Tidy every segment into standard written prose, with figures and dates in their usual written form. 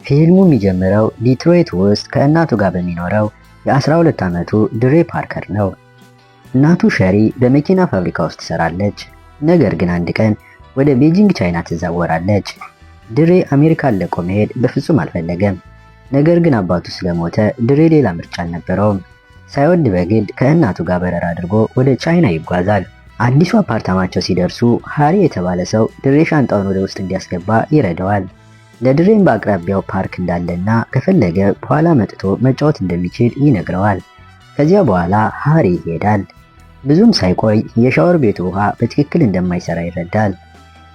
ፊልሙ የሚጀምረው ዲትሮይት ውስጥ ከእናቱ ጋር በሚኖረው የ12 ዓመቱ ድሬ ፓርከር ነው። እናቱ ሸሪ በመኪና ፋብሪካ ውስጥ ትሰራለች። ነገር ግን አንድ ቀን ወደ ቤጂንግ ቻይና ትዛወራለች። ድሬ አሜሪካን ለቆ መሄድ በፍጹም አልፈለገም። ነገር ግን አባቱ ስለሞተ ድሬ ሌላ ምርጫ አልነበረውም። ሳይወድ በግድ ከእናቱ ጋር በረራ አድርጎ ወደ ቻይና ይጓዛል። አዲሱ አፓርታማቸው ሲደርሱ ሃሪ የተባለ ሰው ድሬ ሻንጣውን ወደ ውስጥ እንዲያስገባ ይረዳዋል። ለድሬም በአቅራቢያው ፓርክ እንዳለና ከፈለገ በኋላ መጥቶ መጫወት እንደሚችል ይነግረዋል። ከዚያ በኋላ ሃሪ ይሄዳል። ብዙም ሳይቆይ የሻወር ቤቱ ውሃ በትክክል እንደማይሰራ ይረዳል።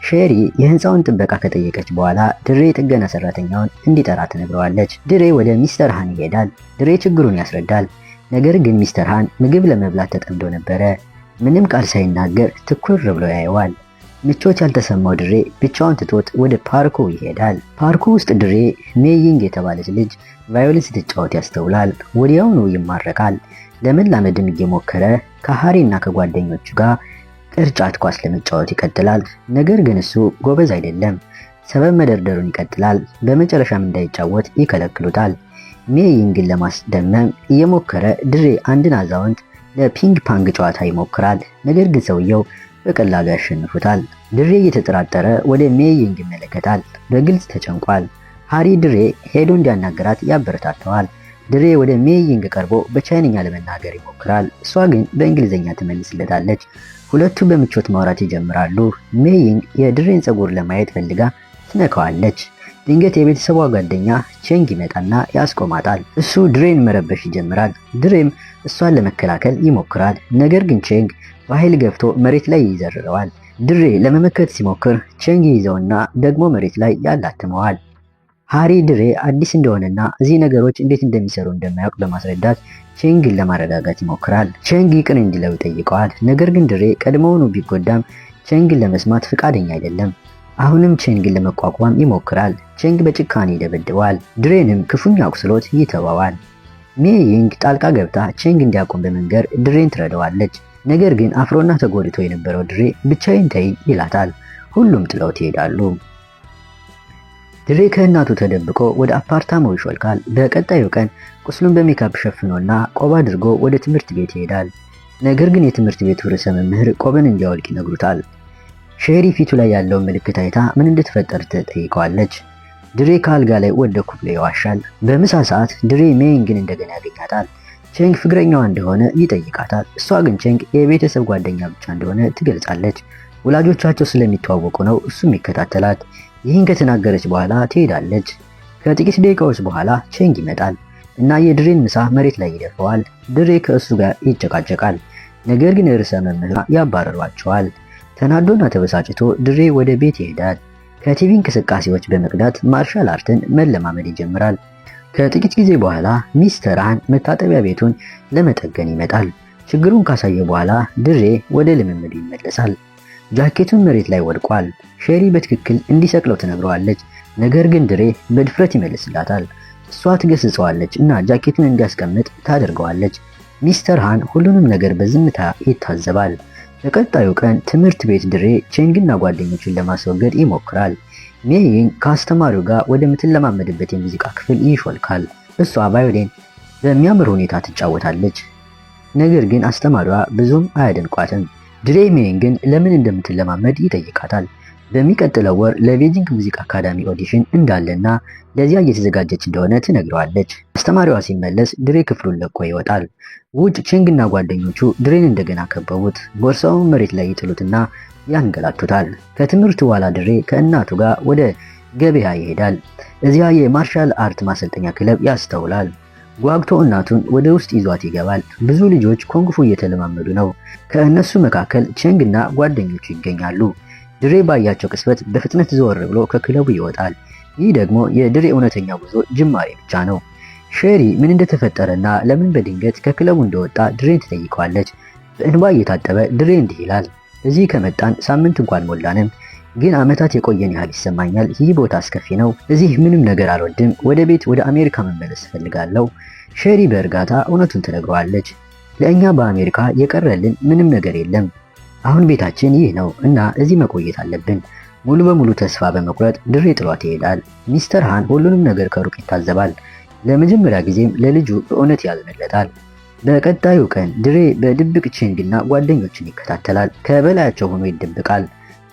ሼሪ የህንፃውን ጥበቃ ከጠየቀች በኋላ ድሬ ጥገና ሰራተኛውን እንዲጠራ ትነግረዋለች። ድሬ ወደ ሚስተር ሃን ይሄዳል። ድሬ ችግሩን ያስረዳል። ነገር ግን ሚስተር ሃን ምግብ ለመብላት ተጠምዶ ነበረ። ምንም ቃል ሳይናገር ትኩር ብሎ ያየዋል። ምቾት ያልተሰማው ድሬ ብቻውን ትቶት ወደ ፓርኩ ይሄዳል። ፓርኩ ውስጥ ድሬ ሜይንግ የተባለች ልጅ ቫዮሊን ስትጫወት ያስተውላል። ወዲያውኑ ይማረካል። ለመላመድም እየሞከረ ከሃሪ እና ከጓደኞቹ ጋር ቅርጫት ኳስ ለመጫወት ይቀጥላል። ነገር ግን እሱ ጎበዝ አይደለም። ሰበብ መደርደሩን ይቀጥላል። በመጨረሻም እንዳይጫወት ይከለክሉታል። ሜይንግን ለማስደመም እየሞከረ ድሬ አንድን አዛውንት ለፒንግ ፓንግ ጨዋታ ይሞክራል። ነገር ግን ሰውየው በቀላሉ ያሸንፉታል። ድሬ እየተጠራጠረ ወደ ሜይንግ ይመለከታል። በግልጽ ተጨንቋል። ሃሪ ድሬ ሄዶ እንዲያናገራት ያበረታተዋል። ድሬ ወደ ሜይንግ ቀርቦ በቻይንኛ ለመናገር ይሞክራል። እሷ ግን በእንግሊዝኛ ትመልስለታለች። ሁለቱ በምቾት ማውራት ይጀምራሉ። ሜይንግ የድሬን ፀጉር ለማየት ፈልጋ ትነካዋለች። ድንገት የቤተሰቧ ጓደኛ ቼንግ ይመጣና ያስቆማታል። እሱ ድሬን መረበሽ ይጀምራል። ድሬም እሷን ለመከላከል ይሞክራል። ነገር ግን ቼንግ በኃይል ገፍቶ መሬት ላይ ይዘርረዋል። ድሬ ለመመከት ሲሞክር ቼንግ ይይዘውና ደግሞ መሬት ላይ ያላትመዋል። ሃሪ ድሬ አዲስ እንደሆነና እዚህ ነገሮች እንዴት እንደሚሰሩ እንደማያውቅ በማስረዳት ቼንግን ለማረጋጋት ይሞክራል። ቼንግ ይቅር እንዲለው ይጠይቀዋል። ነገር ግን ድሬ ቀድሞውኑ ቢጎዳም ቼንግን ለመስማት ፍቃደኛ አይደለም። አሁንም ቼንግን ለመቋቋም ይሞክራል። ቼንግ በጭካኔ ይደበድበዋል። ድሬንም ክፉኛ አቁስሎት ይተወዋል። ሜይንግ ጣልቃ ገብታ ቼንግ እንዲያቆም በመንገር ድሬን ትረዳዋለች። ነገር ግን አፍሮና ተጎድቶ የነበረው ድሬ ብቻዬን ተይኝ ይላታል። ሁሉም ጥለውት ይሄዳሉ። ድሬ ከእናቱ ተደብቆ ወደ አፓርታማው ይሾልካል። በቀጣዩ ቀን ቁስሉን በሜካፕ ሸፍኖና ቆብ አድርጎ ወደ ትምህርት ቤት ይሄዳል። ነገር ግን የትምህርት ቤቱ ርዕሰ መምህር ቆብን እንዲያወልቅ ይነግሩታል። ሼሪ ፊቱ ላይ ያለውን ምልክት አይታ ምን እንደተፈጠረ ትጠይቀዋለች። ድሬ ከአልጋ ላይ ወደኩ ብሎ ይዋሻል። በምሳ ሰዓት ድሬ ሜይንግን እንደገና ያገኛታል። ቼንግ ፍቅረኛዋ እንደሆነ ይጠይቃታል። እሷ ግን ቼንግ የቤተሰብ ጓደኛ ብቻ እንደሆነ ትገልጻለች። ወላጆቻቸው ስለሚተዋወቁ ነው እሱም ይከታተላት። ይህን ከተናገረች በኋላ ትሄዳለች። ከጥቂት ደቂቃዎች በኋላ ቼንግ ይመጣል እና የድሬን ምሳ መሬት ላይ ይደፋዋል። ድሬ ከእሱ ጋር ይጨቃጨቃል። ነገር ግን ርዕሰ መምህር ያባረሯቸዋል። ተናዶና ተበሳጭቶ ድሬ ወደ ቤት ይሄዳል። ከቲቪ እንቅስቃሴዎች በመቅዳት ማርሻል አርትን መለማመድ ይጀምራል። ከጥቂት ጊዜ በኋላ ሚስተር ሃን መታጠቢያ ቤቱን ለመጠገን ይመጣል። ችግሩን ካሳየ በኋላ ድሬ ወደ ልምምዱ ይመለሳል። ጃኬቱን መሬት ላይ ወድቋል። ሼሪ በትክክል እንዲሰቅለው ትነግረዋለች። ነገር ግን ድሬ በድፍረት ይመልስላታል። እሷ ትገስጸዋለች እና ጃኬቱን እንዲያስቀምጥ ታደርገዋለች። ሚስተር ሃን ሁሉንም ነገር በዝምታ ይታዘባል። በቀጣዩ ቀን ትምህርት ቤት ድሬ ቼንግና ጓደኞቹን ለማስወገድ ይሞክራል። ሜይንግ ከአስተማሪው ጋር ወደምትለማመድበት የሙዚቃ ክፍል ይሾልካል። እሷ ቫዮሊን በሚያምር ሁኔታ ትጫወታለች። ነገር ግን አስተማሪዋ ብዙም አያደንቋትም። ድሬ ሜይንግን ለምን እንደምትለማመድ ይጠይቃታል። በሚቀጥለው ወር ለቤጂንግ ሙዚቃ አካዳሚ audition እንዳለና ለዚያ እየተዘጋጀች እንደሆነ ትነግረዋለች። አስተማሪዋ ሲመለስ ድሬ ክፍሉን ለቆ ይወጣል። ውጭ ቼንግና ጓደኞቹ ድሬን እንደገና ከበቡት። ቦርሳውን መሬት ላይ ይጥሉትና ያንገላቱታል። ከትምህርቱ በኋላ ድሬ ከእናቱ ጋር ወደ ገበያ ይሄዳል። እዚያ የማርሻል አርት ማሰልጠኛ ክለብ ያስተውላል። ጓግቶ እናቱን ወደ ውስጥ ይዟት ይገባል። ብዙ ልጆች ኮንግፉ እየተለማመዱ ነው። ከእነሱ መካከል ቼንግና ጓደኞቹ ይገኛሉ። ድሬ ባያቸው ቅጽበት በፍጥነት ዘወር ብሎ ከክለቡ ይወጣል። ይህ ደግሞ የድሬ እውነተኛ ጉዞ ጅማሬ ብቻ ነው። ሼሪ ምን እንደተፈጠረና ለምን በድንገት ከክለቡ እንደወጣ ድሬን ትጠይቀዋለች። በእንባ እየታጠበ ድሬ እንዲህ ይላል። እዚህ ከመጣን ሳምንት እንኳን ሞላንም፣ ግን ዓመታት የቆየን ያህል ይሰማኛል። ይህ ቦታ አስከፊ ነው። እዚህ ምንም ነገር አልወድም። ወደ ቤት ወደ አሜሪካ መመለስ እፈልጋለሁ። ሼሪ በእርጋታ እውነቱን ትነግረዋለች። ለእኛ በአሜሪካ የቀረልን ምንም ነገር የለም። አሁን ቤታችን ይህ ነው እና እዚህ መቆየት አለብን። ሙሉ በሙሉ ተስፋ በመቁረጥ ድሬ ጥሏት ይሄዳል። ሚስተር ሃን ሁሉንም ነገር ከሩቅ ይታዘባል። ለመጀመሪያ ጊዜም ለልጁ በእውነት ያዝንለታል። በቀጣዩ ቀን ድሬ በድብቅ ቼንግና ጓደኞችን ይከታተላል። ከበላያቸው ሆኖ ይደብቃል።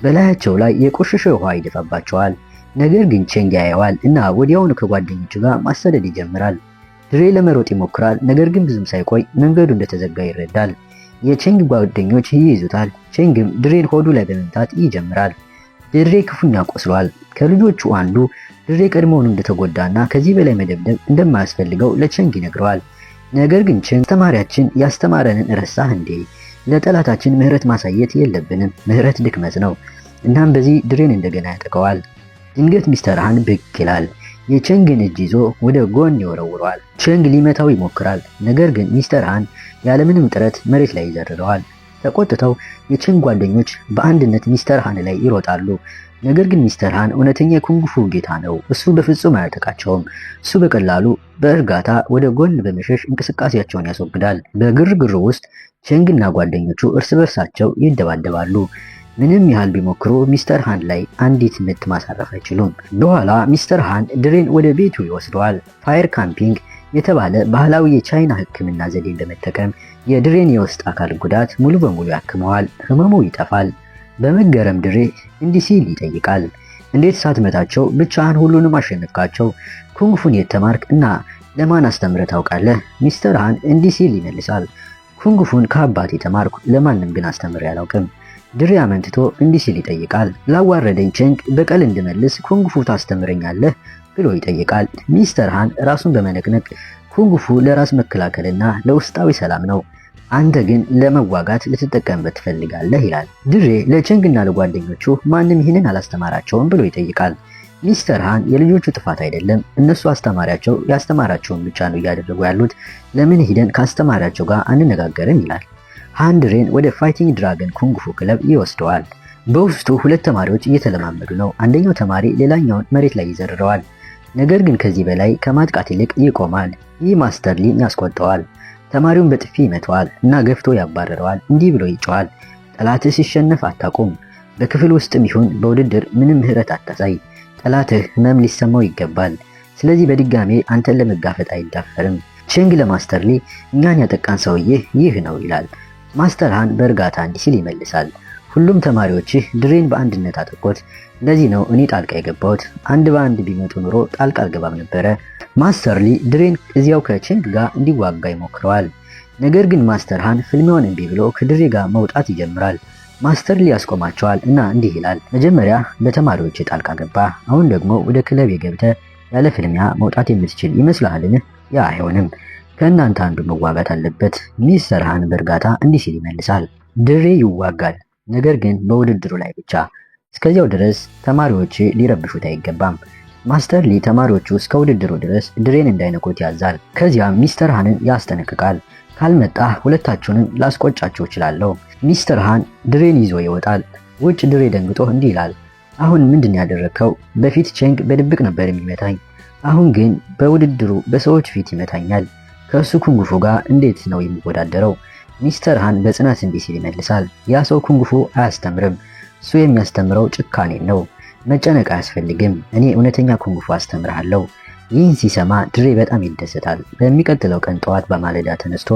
በላያቸው ላይ የቆሸሸ ውሃ ይደፋባቸዋል። ነገር ግን ቼንግ ያየዋል እና ወዲያውኑ ከጓደኞቹ ጋር ማሰደድ ይጀምራል። ድሬ ለመሮጥ ይሞክራል። ነገር ግን ብዙም ሳይቆይ መንገዱ እንደተዘጋ ይረዳል። የቼንግ ጓደኞች ይይዙታል። ቼንግም ድሬን ሆዱ ላይ በመምታት ይጀምራል። ድሬ ክፉኛ ቆስሏል። ከልጆቹ አንዱ ድሬ ቀድሞውኑ እንደተጎዳና ከዚህ በላይ መደብደብ እንደማያስፈልገው ለቼንግ ይነግረዋል። ነገር ግን ቼንግ አስተማሪያችን ያስተማረንን ረሳህ እንዴ? ለጠላታችን ምህረት ማሳየት የለብንም። ምህረት ድክመት ነው። እናም በዚህ ድሬን እንደገና ያጠቀዋል። ድንገት ሚስተር ሃን ብቅ ይላል። የቼንግን እጅ ይዞ ወደ ጎን ይወረውረዋል። ቼንግ ሊመታው ይሞክራል። ነገር ግን ሚስተር ሃን ያለምንም ጥረት መሬት ላይ ይዘርረዋል። ተቆጥተው የቼንግ ጓደኞች በአንድነት ሚስተር ሃን ላይ ይሮጣሉ። ነገር ግን ሚስተር ሃን እውነተኛ የኩንግፉ ጌታ ነው። እሱ በፍጹም አያጠቃቸውም። እሱ በቀላሉ በእርጋታ ወደ ጎን በመሸሽ እንቅስቃሴያቸውን ያስወግዳል። በግርግሩ ውስጥ ቼንግና ጓደኞቹ እርስ በርሳቸው ይደባደባሉ። ምንም ያህል ቢሞክሩ ሚስተር ሃን ላይ አንዲት ምት ማሳረፍ አይችሉም። በኋላ ሚስተር ሃን ድሬን ወደ ቤቱ ይወስደዋል። Fire cupping የተባለ ባህላዊ የቻይና ሕክምና ዘዴን በመጠቀም የድሬን የውስጥ አካል ጉዳት ሙሉ በሙሉ ያክመዋል። ህመሙ ይጠፋል። በመገረም ድሬ እንዲህ ሲል ይጠይቃል። እንዴት ሳትመታቸው ብቻህን ሁሉንም አሸነፍካቸው? ኩንግፉን የት ተማርክ እና ለማን አስተምረህ ታውቃለህ? ሚስተር ሃን እንዲህ ሲል ይመልሳል። ኩንግፉን ከአባቴ ተማርኩ፣ ለማንም ግን አስተምሬ አላውቅም። ድሬ አመንትቶ እንዲህ ሲል ይጠይቃል። ላዋረደኝ ቼንግ በቀል እንድመልስ ኩንግፉ ታስተምረኛለህ ብሎ ይጠይቃል። ሚስተር ሃን ራሱን በመነቅነቅ ኩንግፉ ለራስ መከላከልና ለውስጣዊ ሰላም ነው፣ አንተ ግን ለመዋጋት ልትጠቀምበት ትፈልጋለህ ይላል። ድሬ ለቼንግና ለጓደኞቹ ማንም ይህንን አላስተማራቸውም ብሎ ይጠይቃል። ሚስተር ሃን የልጆቹ ጥፋት አይደለም፣ እነሱ አስተማሪያቸው ያስተማራቸውን ብቻ ነው እያደረጉ ያሉት፣ ለምን ሂደን ከአስተማሪያቸው ጋር አንነጋገርም ይላል። ሃን ድሬን ወደ Fighting Dragon ኩንግፉ ክለብ ይወስደዋል። በውስጡ ሁለት ተማሪዎች እየተለማመዱ ነው። አንደኛው ተማሪ ሌላኛውን መሬት ላይ ይዘርረዋል። ነገር ግን ከዚህ በላይ ከማጥቃት ይልቅ ይቆማል። ይህ ማስተር ሊን ያስቆጠዋል። ተማሪውን በጥፊ ይመታዋል እና ገፍቶ ያባርረዋል። እንዲህ ብሎ ይጮሃል። ጠላትህ ሲሸነፍ አታቁም። በክፍል ውስጥም ይሁን በውድድር ምንም ምህረት አታሳይ። ጠላትህ ህመም ሊሰማው ይገባል። ስለዚህ በድጋሜ አንተን ለመጋፈጥ አይዳፈርም። ቼንግ ለማስተር ሊ እኛን ያጠቃን ሰውዬ ይህ ነው ይላል። ማስተር ሃን በእርጋታ እንዲህ ሲል ይመልሳል። ሁሉም ተማሪዎችህ ድሬን በአንድነት አጠቁት። ለዚህ ነው እኔ ጣልቃ የገባሁት። አንድ በአንድ ቢመጡ ኑሮ ጣልቃ አልገባም ነበረ። ማስተር ሊ ድሬን እዚያው ከቼንግ ጋር እንዲዋጋ ይሞክረዋል። ነገር ግን ማስተር ሃን ፍልሚያውን እምቢ ብሎ ከድሬ ጋር መውጣት ይጀምራል። ማስተር ሊ ያስቆማቸዋል እና እንዲህ ይላል። መጀመሪያ በተማሪዎች ጣልቃ ገባ፣ አሁን ደግሞ ወደ ክለብ ገብተህ ያለ ፍልሚያ መውጣት የምትችል ይመስልሃልን? ያ አይሆንም። ከእናንተ አንዱ መዋጋት አለበት። ሚስተር ሃን በእርጋታ እንዲህ ሲል ይመልሳል። ድሬ ይዋጋል፣ ነገር ግን በውድድሩ ላይ ብቻ። እስከዚያው ድረስ ተማሪዎች ሊረብሹት አይገባም። ማስተር ሊ ተማሪዎቹ እስከ ውድድሩ ድረስ ድሬን እንዳይነኩት ያዛል። ከዚያም ሚስተር ሃንን ያስጠነቅቃል። ካልመጣህ ሁለታችሁንም ላስቆጫችሁ እችላለሁ። ሚስተር ሃን ድሬን ይዞ ይወጣል። ውጭ ድሬ ደንግጦ እንዲህ ይላል። አሁን ምንድን ያደረግከው? በፊት ቼንግ በድብቅ ነበር የሚመታኝ። አሁን ግን በውድድሩ በሰዎች ፊት ይመታኛል። ከእሱ ኩንግፉ ጋር እንዴት ነው የሚወዳደረው? ሚስተር ሃን በጽናት እንዲህ ሲል ይመልሳል። ያ ሰው ኩንግፉ አያስተምርም። እሱ የሚያስተምረው ጭካኔን ነው። መጨነቅ አያስፈልግም። እኔ እውነተኛ ኩንግፉ አስተምርሃለሁ። ይህን ሲሰማ ድሬ በጣም ይደሰታል። በሚቀጥለው ቀን ጠዋት በማለዳ ተነስቶ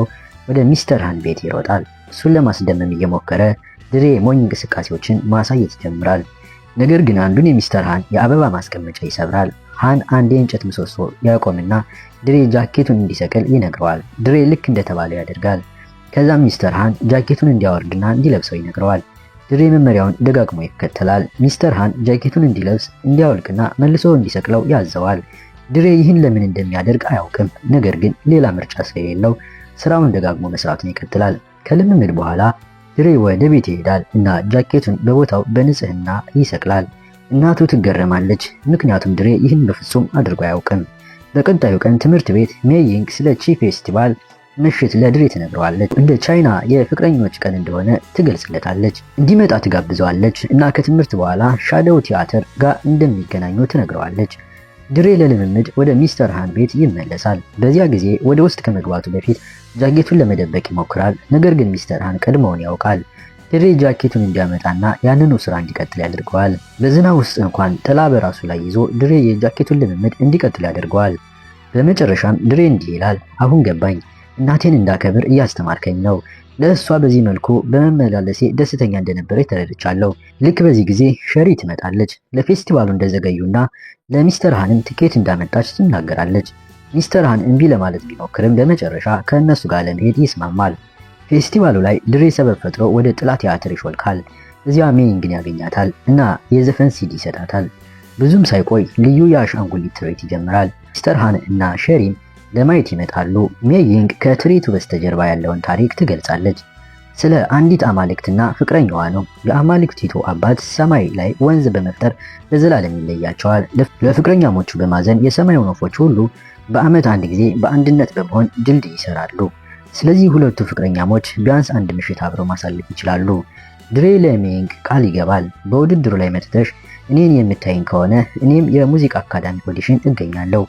ወደ ሚስተር ሃን ቤት ይሮጣል። እሱን ለማስደመም እየሞከረ ድሬ ሞኝ እንቅስቃሴዎችን ማሳየት ይጀምራል። ነገር ግን አንዱን የሚስተር ሃን የአበባ ማስቀመጫ ይሰብራል። ሃን አንድ የእንጨት ምሰሶ ያቆምና ድሬ ጃኬቱን እንዲሰቅል ይነግረዋል። ድሬ ልክ እንደተባለው ያደርጋል። ከዛም ሚስተር ሃን ጃኬቱን እንዲያወርድና እንዲለብሰው ይነግረዋል። ድሬ መመሪያውን ደጋግሞ ይከተላል። ሚስተር ሃን ጃኬቱን እንዲለብስ እንዲያወልቅና መልሶ እንዲሰቅለው ያዘዋል። ድሬ ይህን ለምን እንደሚያደርግ አያውቅም። ነገር ግን ሌላ ምርጫ ስለሌለው ስራውን ደጋግሞ መስራቱን ይቀጥላል። ከልምምድ በኋላ ድሬ ወደ ቤት ይሄዳል እና ጃኬቱን በቦታው በንጽህና ይሰቅላል። እናቱ ትገረማለች፣ ምክንያቱም ድሬ ይህን በፍጹም አድርጎ አያውቅም። በቀጣዩ ቀን ትምህርት ቤት ሜይንግ ስለ ቺ ፌስቲቫል ምሽት ለድሬ ትነግረዋለች። እንደ ቻይና የፍቅረኞች ቀን እንደሆነ ትገልጽለታለች። እንዲመጣ ትጋብዘዋለች እና ከትምህርት በኋላ Shadow ቲያትር ጋር እንደሚገናኙ ትነግረዋለች። ድሬ ለልምምድ ወደ ሚስተር ሃን ቤት ይመለሳል። በዚያ ጊዜ ወደ ውስጥ ከመግባቱ በፊት ጃኬቱን ለመደበቅ ይሞክራል። ነገር ግን ሚስተር ሃን ቀድሞውን ያውቃል። ድሬ ጃኬቱን እንዲያመጣና ያንኑ ስራ እንዲቀጥል ያደርገዋል። በዝናብ ውስጥ እንኳን ጥላ በራሱ ላይ ይዞ ድሬ የጃኬቱን ልምምድ እንዲቀጥል ያደርገዋል። በመጨረሻም ድሬ እንዲህ ይላል፣ አሁን ገባኝ። እናቴን እንዳከብር እያስተማርከኝ ነው። ለእሷ በዚህ መልኩ በመመላለሴ ደስተኛ እንደነበረች ተረድቻለሁ። ልክ በዚህ ጊዜ ሸሪ ትመጣለች። ለፌስቲቫሉ እንደዘገዩና ለሚስተር ሃንም ትኬት እንዳመጣች ትናገራለች። ሚስተር ሃን እምቢ ለማለት ቢሞክርም በመጨረሻ ከእነሱ ጋር ለመሄድ ይስማማል። ፌስቲቫሉ ላይ ድሬ ሰበብ ፈጥሮ ወደ ጥላ ቲያትር ይሾልካል። እዚያ ሜይንግን ያገኛታል እና የዘፈን ሲዲ ይሰጣታል። ብዙም ሳይቆይ ልዩ የአሻንጉሊት ትርኢት ይጀምራል። ሚስተር ሃን እና ሸሪም ለማየት ይመጣሉ። ሜይንግ ከትርኢቱ በስተጀርባ ያለውን ታሪክ ትገልጻለች። ስለ አንዲት አማልክትና ፍቅረኛዋ ነው። የአማልክቲቱ አባት ሰማይ ላይ ወንዝ በመፍጠር ለዘላለም ይለያቸዋል። ለፍቅረኛሞቹ በማዘን የሰማዩን ወፎች ሁሉ በዓመት አንድ ጊዜ በአንድነት በመሆን ድልድይ ይሰራሉ። ስለዚህ ሁለቱ ፍቅረኛሞች ቢያንስ አንድ ምሽት አብረው ማሳለፍ ይችላሉ። ድሬ ለሜይንግ ቃል ይገባል። በውድድሩ ላይ መጥተሽ እኔን የምታይኝ ከሆነ እኔም የሙዚቃ አካዳሚ audition እገኛለሁ።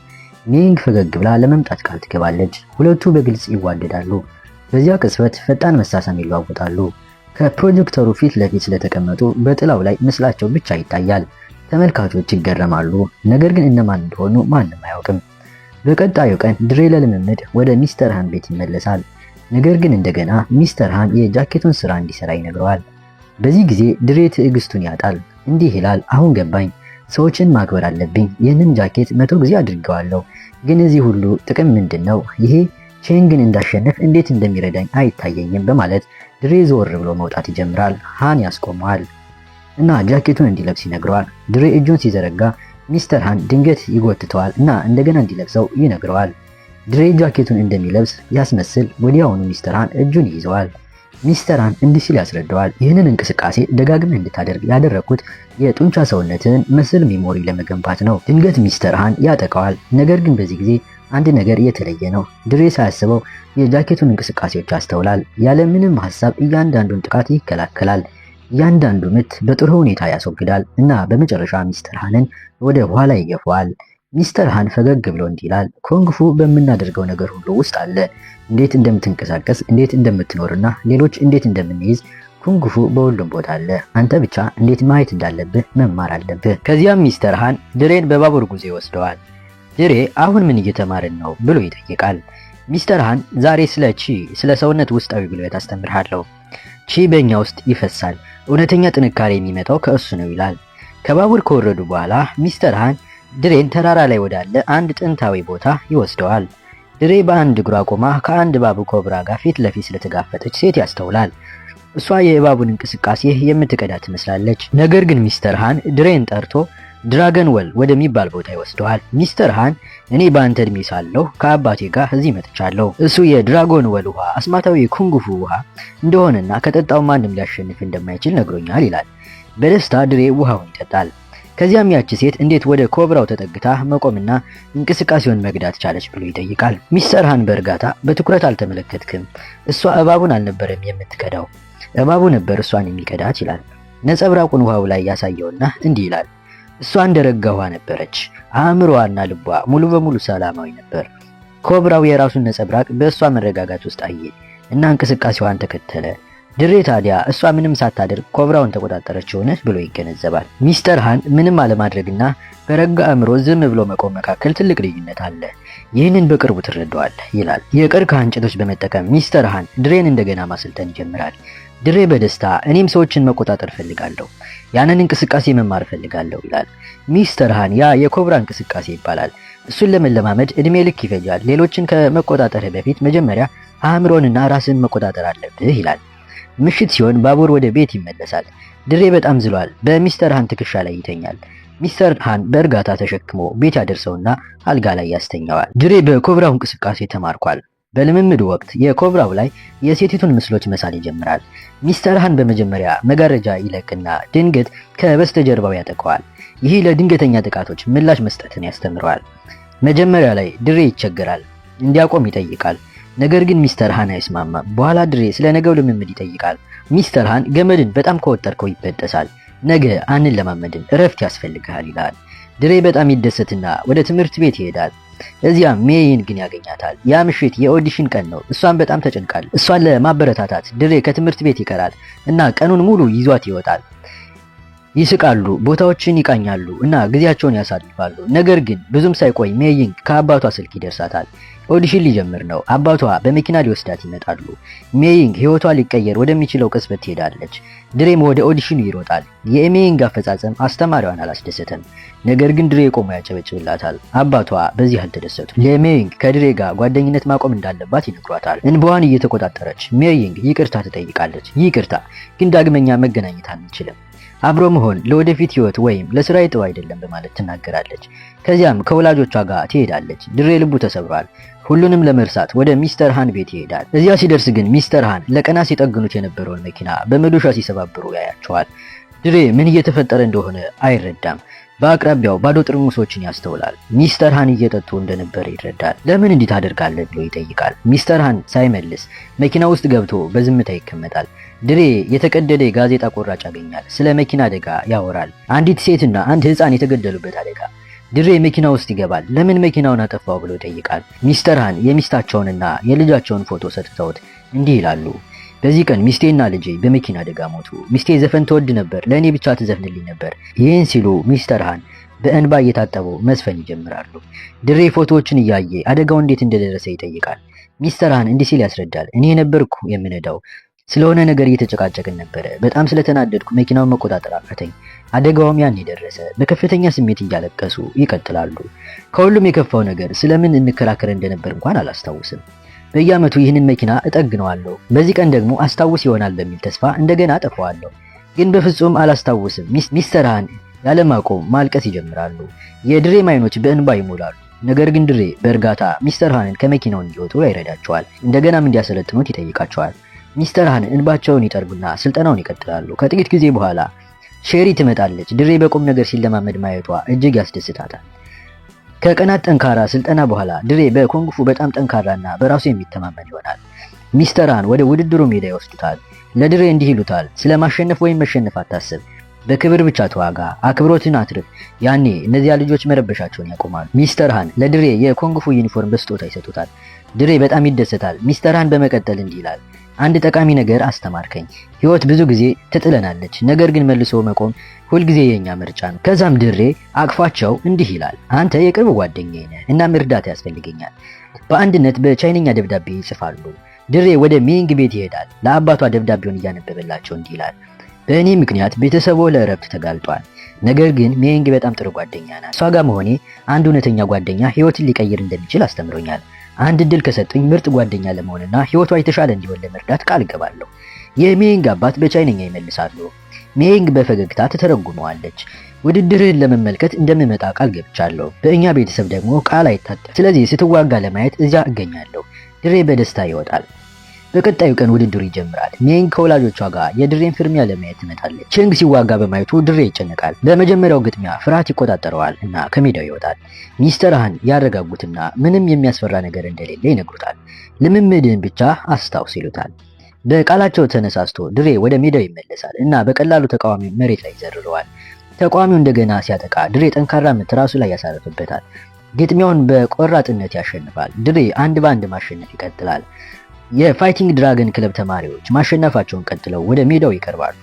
ሜይንግ ፈገግ ብላ ለመምጣት ቃል ትገባለች። ሁለቱ በግልጽ ይዋደዳሉ። በዚያ ቅጽበት ፈጣን መሳሳም ይለዋወጣሉ። ከፕሮጀክተሩ ፊት ለፊት ስለተቀመጡ በጥላው ላይ ምስላቸው ብቻ ይታያል። ተመልካቾች ይገረማሉ። ነገር ግን እነማን እንደሆኑ ማንም አያውቅም። በቀጣዩ ቀን ድሬ ለልምምድ ወደ ሚስተር ሃን ቤት ይመለሳል። ነገር ግን እንደገና ሚስተር ሃን የጃኬቱን ስራ እንዲሰራ ይነግረዋል። በዚህ ጊዜ ድሬ ትዕግስቱን ያጣል። እንዲህ ይላል፣ አሁን ገባኝ፣ ሰዎችን ማክበር አለብኝ። ይህንን ጃኬት 100 ጊዜ አድርገዋለሁ፣ ግን እዚህ ሁሉ ጥቅም ምንድን ነው? ይሄ ቼንግን እንዳሸንፍ እንዴት እንደሚረዳኝ አይታየኝም በማለት ድሬ ዘወር ብሎ መውጣት ይጀምራል። ሃን ያስቆመዋል እና ጃኬቱን እንዲለብስ ይነግረዋል። ድሬ እጁን ሲዘረጋ ሚስተር ሃን ድንገት ይጎትተዋል እና እንደገና እንዲለብሰው ይነግረዋል። ድሬ ጃኬቱን እንደሚለብስ ያስመስል ወዲያውኑ ሚስተር ሃን እጁን ይይዘዋል። ሚስተር ሃን እንዲህ ሲል ያስረዳዋል። ይህንን እንቅስቃሴ ደጋግመህ እንድታደርግ ያደረግኩት የጡንቻ ሰውነትን muscle memory ለመገንባት ነው። ድንገት ሚስተር ሃን ያጠቃዋል። ነገር ግን በዚህ ጊዜ አንድ ነገር የተለየ ነው። ድሬ ሳያስበው የጃኬቱን እንቅስቃሴዎች ያስተውላል። ያለ ምንም ሀሳብ እያንዳንዱን ጥቃት ይከላከላል። እያንዳንዱ ምት በጥሩ ሁኔታ ያስወግዳል እና በመጨረሻ ሚስተር ሃንን ወደ ኋላ ይገፋዋል። ሚስተር ሃን ፈገግ ብሎ እንዲህ ይላል፣ ኮንግፉ በምናደርገው ነገር ሁሉ ውስጥ አለ። እንዴት እንደምትንቀሳቀስ፣ እንዴት እንደምትኖርና ሌሎች እንዴት እንደምንይዝ ኩንግፉ በሁሉም ቦታ አለ። አንተ ብቻ እንዴት ማየት እንዳለብህ መማር አለብህ። ከዚያም ሚስተር ሃን ድሬን በባቡር ጉዞ ይወስደዋል። ድሬ አሁን ምን እየተማርን ነው ብሎ ይጠይቃል። ሚስተር ሃን ዛሬ ስለ ቺ፣ ስለ ሰውነት ውስጣዊ ጉልበት አስተምርሃለሁ። ቺ በእኛ ውስጥ ይፈሳል። እውነተኛ ጥንካሬ የሚመጣው ከእሱ ነው ይላል። ከባቡር ከወረዱ በኋላ ሚስተር ሃን ድሬን ተራራ ላይ ወዳለ አንድ ጥንታዊ ቦታ ይወስደዋል። ድሬ በአንድ እግሯ ቆማ ከአንድ እባብ ኮብራ ጋር ፊት ለፊት ስለተጋፈጠች ሴት ያስተውላል። እሷ የእባቡን እንቅስቃሴ የምትቀዳ ትመስላለች። ነገር ግን ሚስተር ሃን ድሬን ጠርቶ Dragon Well ወደሚባል ቦታ ይወስደዋል። ሚስተር ሃን እኔ በአንተ እድሜ ሳለሁ ከአባቴ ጋር እዚህ መጥቻለሁ። እሱ የ Dragon Well ውሃ አስማታዊ የኩንግፉ ውሃ እንደሆነና ከጠጣው ማንም ሊያሸንፍ እንደማይችል ነግሮኛል ይላል። በደስታ ድሬ ውሃውን ይጠጣል። ከዚያም ያቺ ሴት እንዴት ወደ ኮብራው ተጠግታ መቆምና እንቅስቃሴውን መግዳት ቻለች ብሎ ይጠይቃል። ሚስተር ሃን በእርጋታ በትኩረት አልተመለከትክም፣ እሷ እባቡን አልነበረም የምትቀዳው፣ እባቡ ነበር እሷን የሚቀዳት ይላል። ነጸብራቁን ውሃው ላይ ያሳየውና እንዲህ ይላል፣ እሷ እንደረጋ ውሃ ነበረች። አእምሮዋና ልቧ ሙሉ በሙሉ ሰላማዊ ነበር። ኮብራው የራሱን ነጸብራቅ በእሷ መረጋጋት ውስጥ አየ እና እንቅስቃሴዋን ተከተለ። ድሬ ታዲያ እሷ ምንም ሳታደርግ ኮብራውን ተቆጣጠረችውን ብሎ ይገነዘባል። ሚስተር ሃን ምንም አለማድረግና በረጋ አእምሮ ዝም ብሎ መቆም መካከል ትልቅ ልዩነት አለ። ይህንን በቅርቡ ትረዳዋለህ ይላል። የቀርከሃ እንጨቶች በመጠቀም ሚስተር ሃን ድሬን እንደገና ማሰልጠን ይጀምራል። ድሬ በደስታ እኔም ሰዎችን መቆጣጠር እፈልጋለሁ፣ ያንን እንቅስቃሴ መማር እፈልጋለሁ ይላል። ሚስተር ሃን ያ የኮብራ እንቅስቃሴ ይባላል። እሱን ለመለማመድ እድሜ ልክ ይፈጃል። ሌሎችን ከመቆጣጠርህ በፊት መጀመሪያ አእምሮንና ራስን መቆጣጠር አለብህ ይላል። ምሽት ሲሆን ባቡር ወደ ቤት ይመለሳል። ድሬ በጣም ዝሏል። በሚስተር ሃን ትከሻ ላይ ይተኛል። ሚስተር ሃን በእርጋታ ተሸክሞ ቤት ያደርሰውና አልጋ ላይ ያስተኛዋል። ድሬ በኮብራው እንቅስቃሴ ተማርኳል። በልምምዱ ወቅት የኮብራው ላይ የሴቲቱን ምስሎች መሳል ይጀምራል። ሚስተር ሃን በመጀመሪያ መጋረጃ ይለቅና ድንገት ከበስተጀርባው ያጠቀዋል። ይህ ለድንገተኛ ጥቃቶች ምላሽ መስጠትን ያስተምረዋል። መጀመሪያ ላይ ድሬ ይቸገራል፣ እንዲያቆም ይጠይቃል። ነገር ግን ሚስተር ሃን አይስማማም። በኋላ ድሬ ስለ ነገው ልምምድ ይጠይቃል። ሚስተር ሃን ገመድን በጣም ከወጠርከው ይበጠሳል፣ ነገ አንለማመድም፣ እረፍት ያስፈልግሃል ይላል። ድሬ በጣም ይደሰትና ወደ ትምህርት ቤት ይሄዳል። እዚያ ሜይንግን ያገኛታል። ያ ምሽት የ audition ቀን ነው። እሷን በጣም ተጨንቃል። እሷን ለማበረታታት ድሬ ከትምህርት ቤት ይቀራል እና ቀኑን ሙሉ ይዟት ይወጣል። ይስቃሉ፣ ቦታዎችን ይቃኛሉ እና ጊዜያቸውን ያሳልፋሉ። ነገር ግን ብዙም ሳይቆይ ሜይንግ ከአባቷ ስልክ ይደርሳታል። Audition ሊጀምር ነው። አባቷ በመኪና ሊወስዳት ይመጣሉ። ሜይንግ ህይወቷ ሊቀየር ወደሚችለው ቅጽበት ትሄዳለች። ድሬም ወደ audition ኑ ይሮጣል። የሜይንግ አፈጻጸም አስተማሪዋን አላስደሰተም። ነገር ግን ድሬ ቆሞ ያጨበጭብላታል። አባቷ በዚህ አልተደሰቱ። ለሜይንግ ከድሬ ጋር ጓደኝነት ማቆም እንዳለባት ይነግሯታል። እንባዋን እየተቆጣጠረች ሜይንግ ይቅርታ ትጠይቃለች። ይቅርታ ግን ዳግመኛ መገናኘት አንችልም፣ አብሮ መሆን ለወደፊት ህይወት ወይም ለስራ ጥሩ አይደለም በማለት ትናገራለች። ከዚያም ከወላጆቿ ጋር ትሄዳለች። ድሬ ልቡ ተሰብሯል። ሁሉንም ለመርሳት ወደ ሚስተር ሃን ቤት ይሄዳል። እዚያ ሲደርስ ግን ሚስተር ሃን ለቀናት ሲጠግኑት የነበረውን መኪና በመዶሻ ሲሰባብሩ ያያቸዋል። ድሬ ምን እየተፈጠረ እንደሆነ አይረዳም። በአቅራቢያው ባዶ ጠርሙሶችን ያስተውላል። ሚስተር ሃን እየጠጡ እንደነበረ ይረዳል። ለምን እንዲህ ታደርጋለህ ብሎ ይጠይቃል። ሚስተር ሃን ሳይመልስ መኪና ውስጥ ገብቶ በዝምታ ይቀመጣል። ድሬ የተቀደደ የጋዜጣ ቁራጭ ያገኛል። ስለ መኪና አደጋ ያወራል። አንዲት ሴትና አንድ ሕፃን የተገደሉበት አደጋ። ድሬ መኪና ውስጥ ይገባል። ለምን መኪናውን አጠፋው ብሎ ይጠይቃል። ሚስተር ሃን የሚስታቸውንና የልጃቸውን ፎቶ ሰጥተውት እንዲህ ይላሉ። በዚህ ቀን ሚስቴና ልጄ በመኪና አደጋ ሞቱ። ሚስቴ ዘፈን ትወድ ነበር፣ ለእኔ ብቻ ትዘፍንልኝ ነበር። ይህን ሲሉ ሚስተር ሃን በእንባ እየታጠቡ መዝፈን ይጀምራሉ። ድሬ ፎቶዎችን እያየ አደጋው እንዴት እንደደረሰ ይጠይቃል። ሚስተር ሃን እንዲህ ሲል ያስረዳል። እኔ ነበርኩ የምነዳው። ስለሆነ ነገር እየተጨቃጨቅን ነበረ። በጣም ስለተናደድኩ መኪናውን መቆጣጠር አቃተኝ። አደጋውም ያኔ ደረሰ። በከፍተኛ ስሜት እያለቀሱ ይቀጥላሉ። ከሁሉም የከፋው ነገር ስለምን እንከራከር እንደነበር እንኳን አላስታውስም። በየዓመቱ ይህንን መኪና እጠግነዋለሁ። በዚህ ቀን ደግሞ አስታውስ ይሆናል በሚል ተስፋ እንደገና አጠፋዋለሁ። ግን በፍጹም አላስታውስም። ሚስተር ሃን ያለማቆም ማልቀስ ይጀምራሉ። የድሬም አይኖች በእንባ ይሞላሉ። ነገር ግን ድሬ በእርጋታ ሚስተር ሃንን ከመኪናው እንዲወጡ ይረዳቸዋል። እንደገናም እንዲያሰለጥኑት ይጠይቃቸዋል። ሚስተር ሃን እንባቸውን ይጠርጉና ስልጠናውን ይቀጥላሉ። ከጥቂት ጊዜ በኋላ ሼሪ ትመጣለች። ድሬ በቁም ነገር ሲለማመድ ማየቷ እጅግ ያስደስታታል። ከቀናት ጠንካራ ስልጠና በኋላ ድሬ በኮንግፉ በጣም ጠንካራና በራሱ የሚተማመን ይሆናል። ሚስተር ሃን ወደ ውድድሩ ሜዳ ይወስዱታል። ለድሬ እንዲህ ይሉታል፣ ስለ ማሸነፍ ወይም መሸነፍ አታስብ፣ በክብር ብቻ ተዋጋ፣ አክብሮትን አትርፍ። ያኔ እነዚያ ልጆች መረበሻቸውን ያቆማሉ። ሚስተር ሃን ለድሬ የኮንግፉ ዩኒፎርም በስጦታ ይሰጡታል። ድሬ በጣም ይደሰታል። ሚስተር ሃን በመቀጠል እንዲህ ይላል፣ አንድ ጠቃሚ ነገር አስተማርከኝ። ህይወት ብዙ ጊዜ ትጥለናለች፣ ነገር ግን መልሶ መቆም ሁልጊዜ የኛ ምርጫ ነው። ከዛም ድሬ አቅፏቸው እንዲህ ይላል፣ አንተ የቅርብ ጓደኛዬ ነህ፣ እናም እርዳታ ያስፈልገኛል። በአንድነት በቻይነኛ ደብዳቤ ይጽፋሉ። ድሬ ወደ ሜንግ ቤት ይሄዳል። ለአባቷ ደብዳቤውን እያነበበላቸው እንዲህ ይላል፣ በእኔ ምክንያት ቤተሰቦ ለእረፍት ተጋልጧል። ነገር ግን ሜንግ በጣም ጥሩ ጓደኛ ናት። እሷ ጋር መሆኔ አንድ እውነተኛ ጓደኛ ህይወትን ሊቀይር እንደሚችል አስተምሮኛል። አንድ እድል ከሰጡኝ ምርጥ ጓደኛ ለመሆንና ህይወቷ የተሻለ እንዲሆን ለመርዳት ቃል እገባለሁ። የሜንግ አባት በቻይነኛ ይመልሳሉ። ሜንግ በፈገግታ ትተረጉመዋለች። ውድድርህን ለመመልከት እንደምመጣ ቃል ገብቻለሁ። በእኛ ቤተሰብ ደግሞ ቃል አይታጠፍ። ስለዚህ ስትዋጋ ለማየት እዚያ እገኛለሁ። ድሬ በደስታ ይወጣል። በቀጣዩ ቀን ውድድሩ ይጀምራል። ሜንግ ከወላጆቿ ጋር የድሬን ፍልሚያ ለማየት ትመጣለች። ቼንግ ሲዋጋ በማየቱ ድሬ ይጨነቃል። በመጀመሪያው ግጥሚያ ፍርሃት ይቆጣጠረዋል እና ከሜዳው ይወጣል። ሚስተር ሃን ያረጋጉትና ምንም የሚያስፈራ ነገር እንደሌለ ይነግሩታል። ልምምድህን ብቻ አስታውስ ይሉታል። በቃላቸው ተነሳስቶ ድሬ ወደ ሜዳው ይመለሳል እና በቀላሉ ተቃዋሚውን መሬት ላይ ይዘርረዋል። ተቃዋሚው እንደገና ሲያጠቃ ድሬ ጠንካራ ምት ራሱ ላይ ያሳርፍበታል። ግጥሚያውን በቆራጥነት ያሸንፋል። ድሬ አንድ በአንድ ማሸነፍ ይቀጥላል። የ Fighting Dragon ክለብ ተማሪዎች ማሸነፋቸውን ቀጥለው ወደ ሜዳው ይቀርባሉ።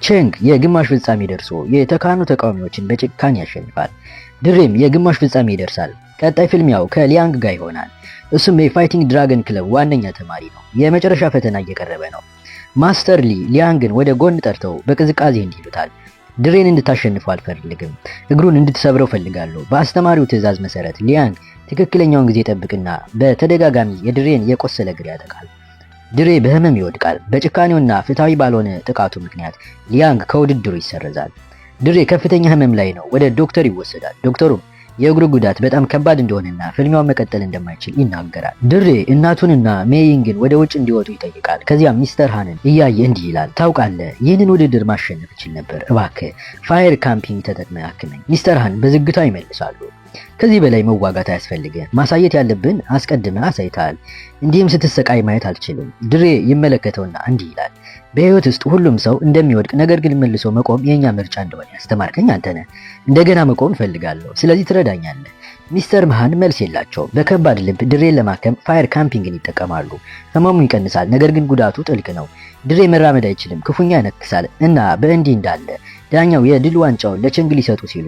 ቼንግ የግማሽ ፍጻሜ ደርሶ የተካኑ ተቃዋሚዎችን በጭካኔ ያሸንፋል። ድሬም የግማሽ ፍጻሜ ይደርሳል። ቀጣይ ፍልሚያው ከሊያንግ ጋር ይሆናል። እሱም የ Fighting Dragon ክለብ ዋነኛ ተማሪ ነው። የመጨረሻ ፈተና እየቀረበ ነው። ማስተር ሊ ሊያንግን ወደ ጎን ጠርተው በቅዝቃዜ እንዲህ ይሉታል። ድሬን እንድታሸንፈው አልፈልግም፣ እግሩን እንድትሰብረው ፈልጋለሁ። በአስተማሪው ትዕዛዝ መሰረት ሊያንግ ትክክለኛውን ጊዜ ጠብቅና በተደጋጋሚ የድሬን የቆሰለ እግር ያጠቃል። ድሬ በህመም ይወድቃል። በጭካኔውና ፍትሐዊ ባልሆነ ጥቃቱ ምክንያት ሊያንግ ከውድድሩ ይሰረዛል። ድሬ ከፍተኛ ህመም ላይ ነው። ወደ ዶክተር ይወሰዳል። ዶክተሩም የእግሩ ጉዳት በጣም ከባድ እንደሆነና ፍልሚያውን መቀጠል እንደማይችል ይናገራል። ድሬ እናቱንና ሜይንግን ወደ ውጭ እንዲወጡ ይጠይቃል። ከዚያም ሚስተር ሃንን እያየ እንዲህ ይላል፣ ታውቃለህ ይህንን ውድድር ማሸነፍ እችል ነበር። እባክህ fire cupping ተጠቅመህ አክመኝ። ሚስተር ሃን በዝግታ ይመልሳሉ። ከዚህ በላይ መዋጋት አያስፈልግም። ማሳየት ያለብን አስቀድመህ አሳይተሃል። እንዲህም ስትሰቃይ ማየት አልችልም። ድሬ ይመለከተውና እንዲህ ይላል፣ በህይወት ውስጥ ሁሉም ሰው እንደሚወድቅ ነገር ግን መልሶ መቆም የኛ ምርጫ እንደሆነ ያስተማርከኝ አንተ ነህ። እንደገና መቆም እፈልጋለሁ። ስለዚህ ትረዳኛለህ። ሚስተር መሃን መልስ የላቸውም። በከባድ ልብ ድሬን ለማከም fire camping ን ይጠቀማሉ። ህመሙ ይቀንሳል፣ ነገር ግን ጉዳቱ ጥልቅ ነው። ድሬ መራመድ አይችልም፣ ክፉኛ ያነክሳል እና በእንዲህ እንዳለ ዳኛው የድል ዋንጫውን ለቸንግ ሊሰጡ ሲሉ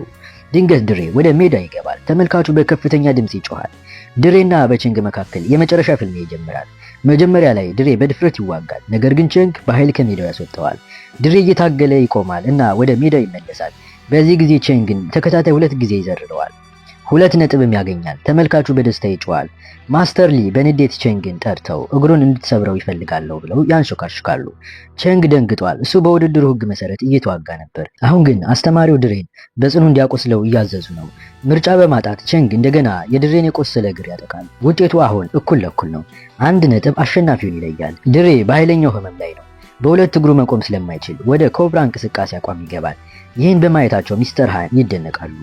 ድንገት ድሬ ወደ ሜዳ ይገባል። ተመልካቹ በከፍተኛ ድምፅ ይጮሃል። ድሬና በቸንግ መካከል የመጨረሻ ፍልሚያ ይጀምራል። መጀመሪያ ላይ ድሬ በድፍረት ይዋጋል፣ ነገር ግን ቸንግ በኃይል ከሜዳው ያስወጣዋል። ድሬ እየታገለ ይቆማል እና ወደ ሜዳው ይመለሳል። በዚህ ጊዜ ቸንግን ተከታታይ ሁለት ጊዜ ይዘርረዋል። 2 ነጥብም ያገኛል። ተመልካቹ በደስታ ይጮሃል። ማስተር ሊ በንዴት ቸንግን ጠርተው እግሩን እንድትሰብረው ይፈልጋለሁ ብለው ያንሾካሹካሉ። ቸንግ ደንግጧል። እሱ በውድድሩ ሕግ መሰረት እየተዋጋ ነበር። አሁን ግን አስተማሪው ድሬን በጽኑ እንዲያቆስለው እያዘዙ ነው። ምርጫ በማጣት ቸንግ እንደገና የድሬን የቆሰለ እግር ያጠቃል። ውጤቱ አሁን እኩል ለእኩል ነው። 1 ነጥብ አሸናፊውን ይለያል። ድሬ በኃይለኛው ህመም ላይ ነው። በሁለት እግሩ መቆም ስለማይችል ወደ ኮብራ እንቅስቃሴ አቋም ይገባል። ይህን በማየታቸው ሚስተር ሃን ይደነቃሉ።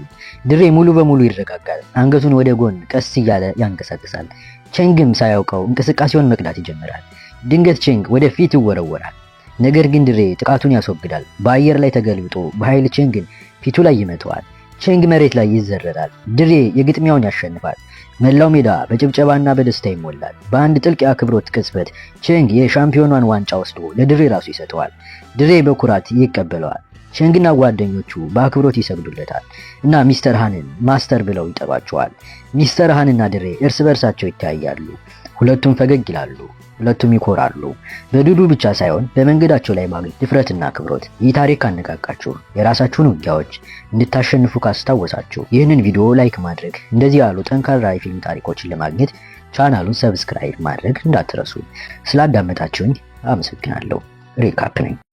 ድሬ ሙሉ በሙሉ ይረጋጋል። አንገቱን ወደ ጎን ቀስ እያለ ያንቀሳቅሳል። ቸንግም ሳያውቀው እንቅስቃሴውን መቅዳት ይጀምራል። ድንገት ቸንግ ወደ ፊት ይወረወራል። ነገር ግን ድሬ ጥቃቱን ያስወግዳል። በአየር ላይ ተገልብጦ በኃይል ቸንግን ፊቱ ላይ ይመታዋል። ቸንግ መሬት ላይ ይዘረራል። ድሬ የግጥሚያውን ያሸንፋል። መላው ሜዳ በጭብጨባና በደስታ ይሞላል። በአንድ ጥልቅ የአክብሮት ቅጽበት ቸንግ የሻምፒዮኗን ዋንጫ ወስዶ ለድሬ ራሱ ይሰጠዋል። ድሬ በኩራት ይቀበለዋል። ቸንግና ጓደኞቹ በአክብሮት ይሰግዱለታል እና ሚስተር ሃንን master ብለው ይጠሯቸዋል። ሚስተር ሃንና ድሬ እርስ በርሳቸው ይተያያሉ። ሁለቱም ፈገግ ይላሉ። ሁለቱም ይኮራሉ። በድሉ ብቻ ሳይሆን በመንገዳቸው ላይ ባገኙት ድፍረትና አክብሮት። ይህ ታሪክ ካነቃቃችሁ፣ የራሳችሁን ውጊያዎች እንድታሸንፉ ካስታወሳችሁ ይህንን ቪዲዮ like ማድረግ፣ እንደዚህ ያሉ ጠንካራ የፊልም ታሪኮችን ለማግኘት ቻናሉን subscribe ማድረግ እንዳትረሱ። ስላዳመጣችሁኝ አመሰግናለሁ። ሪካፕ ነኝ።